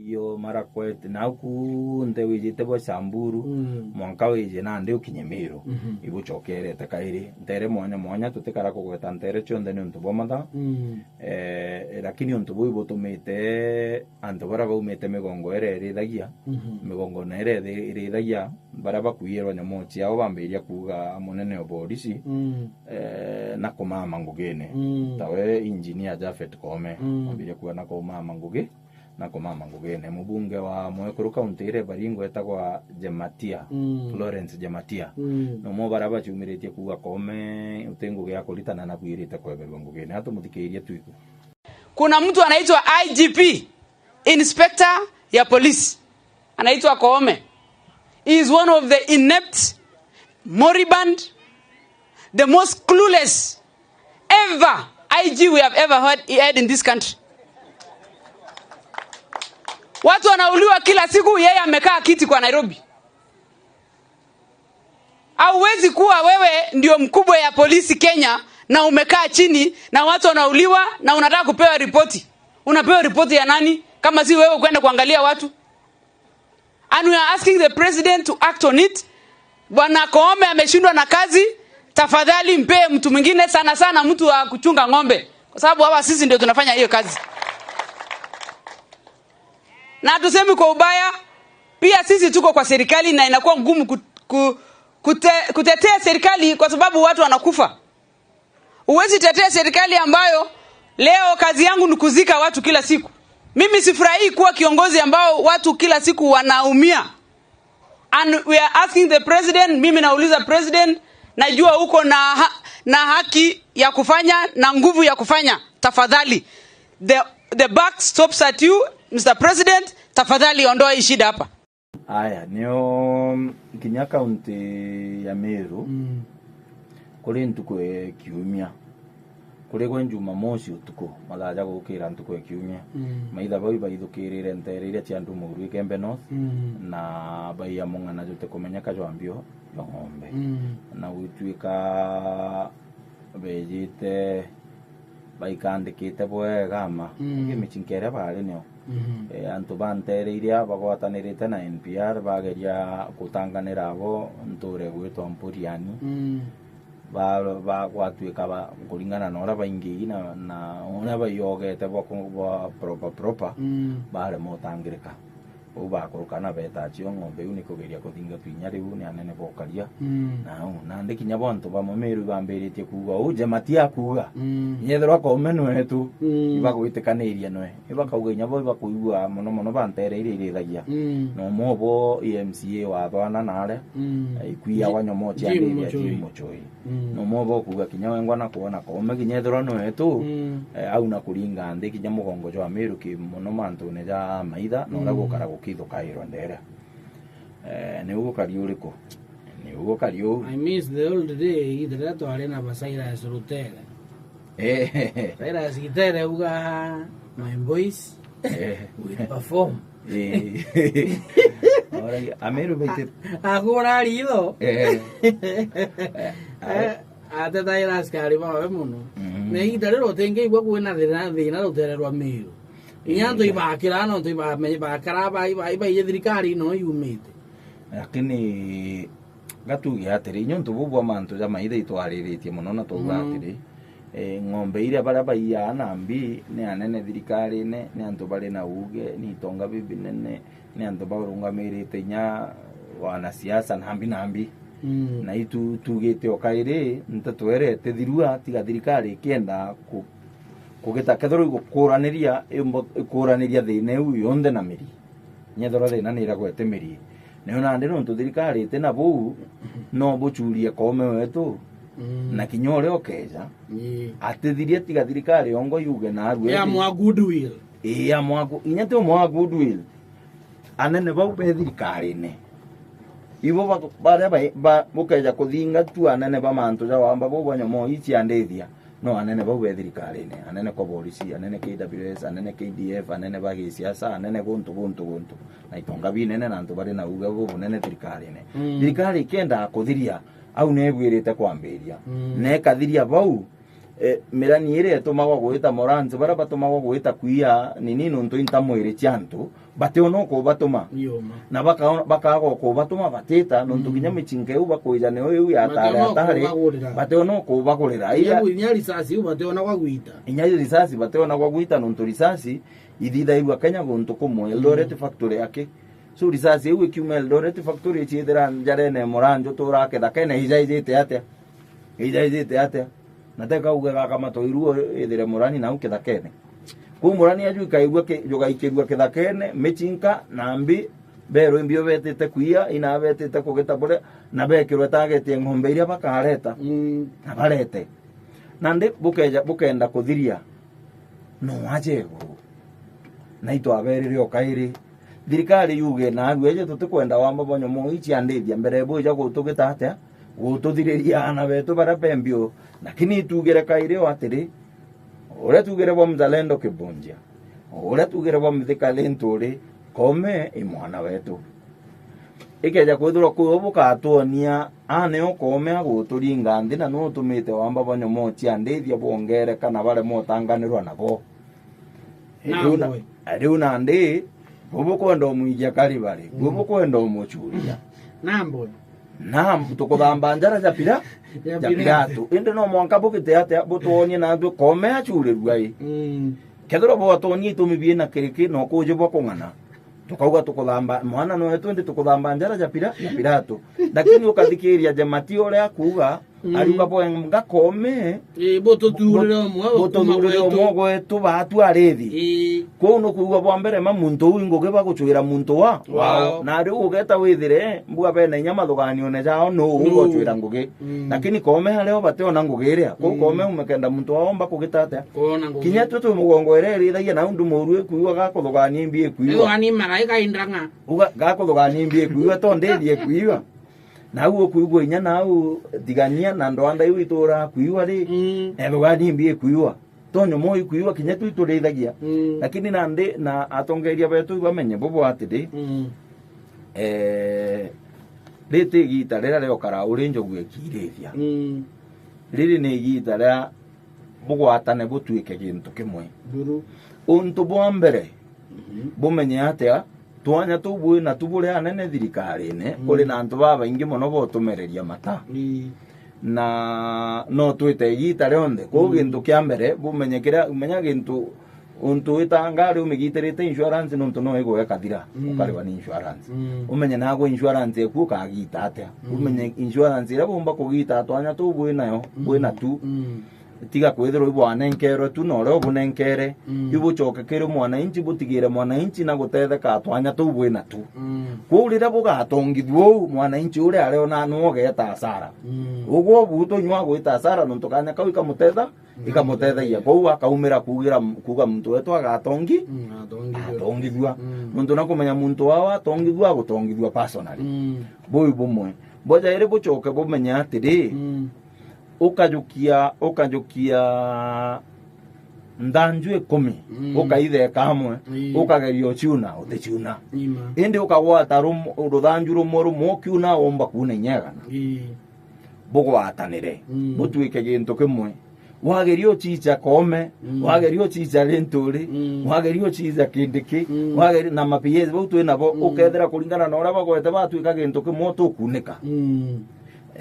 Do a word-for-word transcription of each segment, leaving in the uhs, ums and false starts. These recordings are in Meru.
Iyo Marakwet, nau kunthe wijite bwa Samburu, Mm. mwanka wije nandi ukinye Meru. Mhm. Ibucokerete kairi. Ntere mwanya mwanya, tutikara kugweta ntere cionthe niuntu bwa mathaa. Mm. Eh, lakini untu buu ibutumite antu baria baumite migongo iria irithagia, Mhm. migongo na iria ithi-, irithagia, baria bakuiyirwa nyamu ciao bambiria kuuga munene o borisi, Mm. eh, na kumama ngugine. Mm. Tawe Engineer Japhet Koome, Mm. bambiria kuuga na kumama ngugi, na kumama ngugine. Mubunge wa mwekuru kaunti iria Baringo etagwa Jematia, Mm. Florence Jematia. Mm. Nomwe baria baciumiritie kuuga Koome uti ngugi ya kuritana na bwirite kweberwa ngugine. Atumuthikiirie twigue. Kuna mtu anaitwa I G P, Inspector ya polisi. Anaitwa Koome. He is one of the inept, moribund, the most clueless ever I G we have ever heard, had in this country. Watu wanauliwa kila siku, yeye amekaa kiti kwa Nairobi. Hauwezi kuwa wewe ndio mkubwa ya polisi Kenya na umekaa chini na watu wanauliwa na unataka kupewa ripoti. Unapewa ripoti ya nani kama si wewe kwenda kuangalia watu? And we are asking the president to act on it. Bwana Koome ameshindwa na kazi, tafadhali mpee mtu mwingine, sana sana mtu wa kuchunga ng'ombe, kwa sababu hawa sisi ndio tunafanya hiyo kazi. Na hatusemi kwa ubaya, pia sisi tuko kwa serikali na inakuwa ngumu ku-, ku-, kute-, kutetea serikali kwa sababu watu wanakufa. Huwezi tetea serikali ambayo leo kazi yangu ni kuzika watu kila siku. Mimi sifurahii kuwa kiongozi ambao watu kila siku wanaumia. And we are asking the president, mimi nauliza president, najua uko na ha-, na haki ya kufanya na nguvu ya kufanya. Tafadhali, the, the buck stops at you, Mister President, tafadhali ondoa hii shida hapa. Aya, nio kinya kaunti ya Meru, Mm. kuri ntuku ya kiumia, kuri gwe Jumamosi utuku, mathaa ja gukira ntuku ya kiumia, Mm. maitha bau ibaithukirire ntere iria cia Ndumuru Ikembe North, Mm. na baiya mung'ana jutikumenya ka jwa mbio jwa ng'ombe. Mm. Na gwituika bejite baikandikite bwega ma. Mm. Ingi micinka iria bari nio. Mhm. Eh, antu ba ntere iria bagwatanirite na N P R bageria kutanganira abo nture gwitwa Mpuriani. Mm. Ba, ba, gwatuika ba, kuringana na uria baingi na, na uria baiyogete bwa ku-, bwa proper, proper, Mm. barema utangirika. Uu bakuruka na beeta acio ng'ombe iu ni kugeria kuthingatwa inya riu ni anene ba ukaria. Mm. Na uu, nandi kinya bo antu bamwe Meru ibambiritie kuuga uu, Jematia akuuga. Mm. Inya ethirwa Koome nwetu, Mm. ibagwitikaniria nwe. Ibakauga inya bo ibakuigua mono mono ba ntere iria irithagia. Mm. Na umwe obo i M C A wa Thwana naare, Mm. eh, ikwia Ji-, wa nyomo cia Jim Ndithia, Muchui. Jim Muchui. Mm. Na umwe obo kuuga kinya wengwa na kwona Koome kinya ethirwa nwetu, Mm. eh, au na kuringa nthi kinya mugongo jwa Meru ki mono mantune ja maitha, na uria Mm. gukara gukithukairwa ndere. Eh, niu gukari uriku? Niu gukari uu. I miss the old day, igiita riria twari na ba Cyrus Rutere. Eh. Cyrus Gitere uga, "My boys, eh, we perform." Eh. Alright, Ameru baite. Agura ritho. Eh. Eh, ateta ira askari bawe mono. Mm. Na igiita riria utingiigua kwina thina, thina rutere rwa Meru. Inya antu ibakira, no antu ibamenye, bakara, ba, iba, iba, iye thirikari no yumite. Lakini gatuge atiri, inya untu buu bwa mantu ja maitha itwariritie mono na twauga Mm. atiri, eh, ng'ombe iria baria baiyaa na mbi ni anene thirikarine, ni antu bari na uuge, ni itonga bibinene, ni antu barungamirite inya wanasiasa na mbi na mbi. Mm. Na itu tugite o kairi, nteto iria itithirua, tiga thirikari ikienda ku-, kugita kethirwa igukuraniria, imbo-, ikuraniria thina iu yonthe na miri. Nyethirwa thina ni iragwete miri. Nayo nandi nontu thirikari iti na buu, no bucurie Koome wetu, Mm. na kinya uria ukeja, Ii. atithirie tiga thirikari yongo yuge na arue. Ya mwa goodwill. Ii, ya mwa gu-, inya ti umwe wa goodwill. Anene bau be thirikarine. Ibo ba-, baria ba-, ba-, bukeja kuthinga tu anene ba mantu ja wamba bau ba nyomo ii cia ndithia. No anene bau be thirikarine, anene kwa borisi, anene K W S, anene K D F, anene ba gisiasa, anene guntu, guntu, guntu. Na itonga binene na antu bari na uuge bubunene thirikarine. Mm. Thirikari ikiendaa kuthiria, au nebwirite kwambiria. Mm. Na ikathiria bau, eh, mirani iria itumagwa gwita moranzi, baria batumagwa gwita kuia nini nuntu inta mwiri cia antu, bationa ukubatuma. Ni uma. Na baka-, bakaga ukubatuma batita, nontu Mm. kinya micinka iu bakwija niyo iu ya Bationa tare atari, ukubagurira. bationa ukubagurira. Inya Iya, bu-, inya risasi iu bationa gwa gwita. Inya risasi bationa gwa gwita, nontu risasi ithithairua Kenya guntu kumwe, Eldoret Mm. factory aki. So risasi iu ikiuma Eldoret factory iciithira njarene Muranjo turaa kithakene, ijaijite atia? Ijaijite atia? Na teka uge gaka matoiru ithire Murani nau kithakene. Kuu Murani aju ikaigua ki-, jugaikirua kithakene, micinka na mbi, berwe mbio betite kuia, ina betite kugita buria, na bekirwe target ya ng'ombe iria bakareta. Mm. Na barete. Nandi bukeja, bukenda kuthiria, no aje iguru. Na itwaberire o kairi. Thirikari yuge naarua, iji tutikwenda wamba bwa nyomoo ii ciandithia mbere bwija gutugita atia? Gututhiriria aana betu baria be mbio. Lakini itugire kairi o atiri, uria tugire bwa Mzalendo Kibunjia, uria tugire bwa Mithika Linturi, Koome i mwana wetu. Ikeja kwithirwa kwi u bukatwonia, a nio Koome aguturinga nthi na nu utumite wamba bwa nyomoo ciandithia bwongereka na baremwa utanganirwa nabo. Na Riu na, mbwe. riu nandi, bu bukwenda umwigia karibari, bu Mm. bukwenda umucuria. Na mbwe. Na tukuthamba njara ja pira, Ja ja Pilato. Pilato. Indi no mwanka bugite atia butwonie na antu Koome acurirua i? Mm. Kethirwa bwatwonia itumi biina kiriki na ukuji bwa kung'ana, tukauga tukuthamba, mwana no wetu, indi tukuthamba njara ja pira, ja Pilato. Lakini ukathikiria Jemati uria akuuga, Mm. ariuga bwenga Koome, Ii, bututhurire umwe, bututhurire umwe gwetu baatu arithi. Ii. Kuu nukuigua bwa mbere ma muntu uu ingugi bagucwira muntu wa Wao. Na riu ugeta withire mbua bena inya mathuganione jao nu Nuu. ugocwira ngugi. Mm. Lakini Koome ario bationa ngugi iria. Kuu Mm. Koome umekenda muntu wao mba kugita atia? Kuona ngugi. Kinya tu twi mugongo iria irithagia nau ndu muru ikuigua gakuthugania imbi ikuigua. Ethwa ni maraika indang'a. Uga gakuthugania imbi ikuigua to ndithie kuigua. Nau ukuigua inya nau thigania na ndwanda iu itura kuigua ri. Mm. Ethwa ni imbi ikuigua. To nyomoo ikuigua kinya tu iturithagia. Mm. Lakini nandi na atongeria betu bamenye bubu atiri, Mm. eh, riti igita riria riokara uri njogu ikirithia. Mm. Riri ni igita ria bugwatane butuike gintu kimwe. Buru. Untu bwa mbere, Mhm. bumenye atia, twanya tuu bwi natu buri anene thirikarine, Mm. kuri na antu babaingi mono botumereria mata. Ii. Na no twite igita rionthe. Kwou Mm. gintu kia mbere, bumenye kiria, menya gintu, untu wita ngari umigitirite insurance nontu no igwe kathira, Mm. ukariwa ni insurance. Mm. Umenye nagwe insurance eku ukagita atia. Mm. Umenye insurance iria bumba kugita twanya tuu bwi nayo, Mm. bwi natu. Mm. Tiga kwithirwa ibwanenkerwe tu na uria ubunenkere, Mm. ibucoke kiri mwananchi, butigire mwananchi na gutetheka twanya tuu bwi natu. Mm. Kwou riria bugatongithua uu, mwananchi uria ariona nwe ugeta asara. Mm. Ugwe ubu tunywa gwita asara nontu kanya kau ikamutetha, Mm. ikamutethagia. Kwou akaumira kuugira, kuuga muntu wetu agatongi-, Mm, atongithua. atongithua. Mm. Nontu na kumenya muntu wao atongithua, agutongithua personally. Mm. Buu bumwe. Bwa jairi bucoke bumenye atiri, Mm. ukajukia, ukajukia nthanju ikumi, Mm. ukaitheka amwe, Ii. ukageria uciuna, uticiuna. Ima. Indi ukagwata rum-, ruthanju rumwe rumwe ukiuna umba kuuna inya igana. Ii. Bugwatanire, Mm. butuike gintu kimwe. Wageria uciica Koome, Mm. wageria uciica Linturi, Mm. wageria uciica Kindiki, Mm. wageria na ma P S bau twi nabo, Mm. ukethira kuringana na uria bagwete batuika gintu kimwe tukunika. Mm.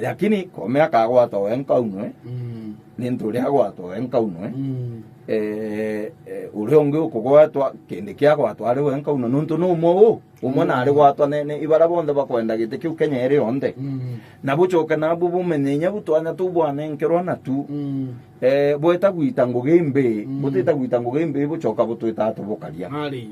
Lakini Koome akagwatwa we nkaunwe, Mm. ni ntu uria agwatwa we nkaunwe. Mm. Eh, eh, uria ungi ukugwatwa, Kindiki agwatwa ari we nkaunwe, nontu ni umwe u, umwe Mm. na ari gwatwa ni, ni ibaria bonthe bakwenda giti kiu Kenya iri yonthe. Mm. Na bucoke nabu bumenye inya bu twanya tu bwanenkerwa natu. Mm. Eh, bweta gwita ngugi mbi, Mm. butita gwita ngugi mbi, bucoka butwita tubukaria. Ari.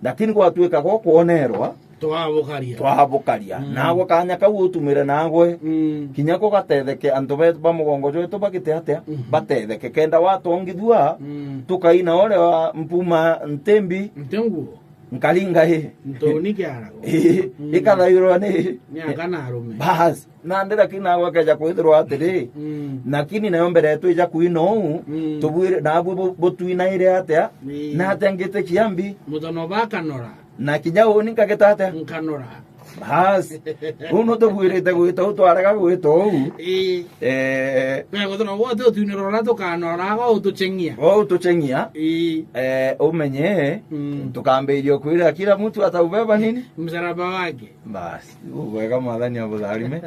Lakini gwatuika gwa kwonerwa, Twabukaria. twabukaria. Mm. Nagwe kanya kau utumire nagwe, Mm. kinya kugatetheke antu betu ba mugongo jwetu bagite atia, Mhm. batetheke. Kenda watongithua, Mm. tukaina uria wa mpuma ntimbi, Nti nguo. nkaringa i. Ntoni kiarago. I, Mm. ikathairwa ni. Ni aka na arume. Bas. Nandi lakini nagwe akeja kwithirwa atiri, Mm. lakini nayo mbere yetu ija kwina uu, Mm. tubwire, nabwe bu-, butwinaire atia? Ii. Na atia ngitikia mbi? Mutono bakanora. Na kinya uni nkagita atia? Nkanora. Bas. Uu nutubwirite gwita uu, twarega gwita uu. Ii. Eh, Weguthuka gwe uti utunira uria tukanoraga utuchengia. Gwe utuchengia. Ii. Eh, umenye, Mm. tukambiria kwira kila mtu ataubeba nini? Msalaba wake. Bas. Uu bwega, Mwathani abutharime.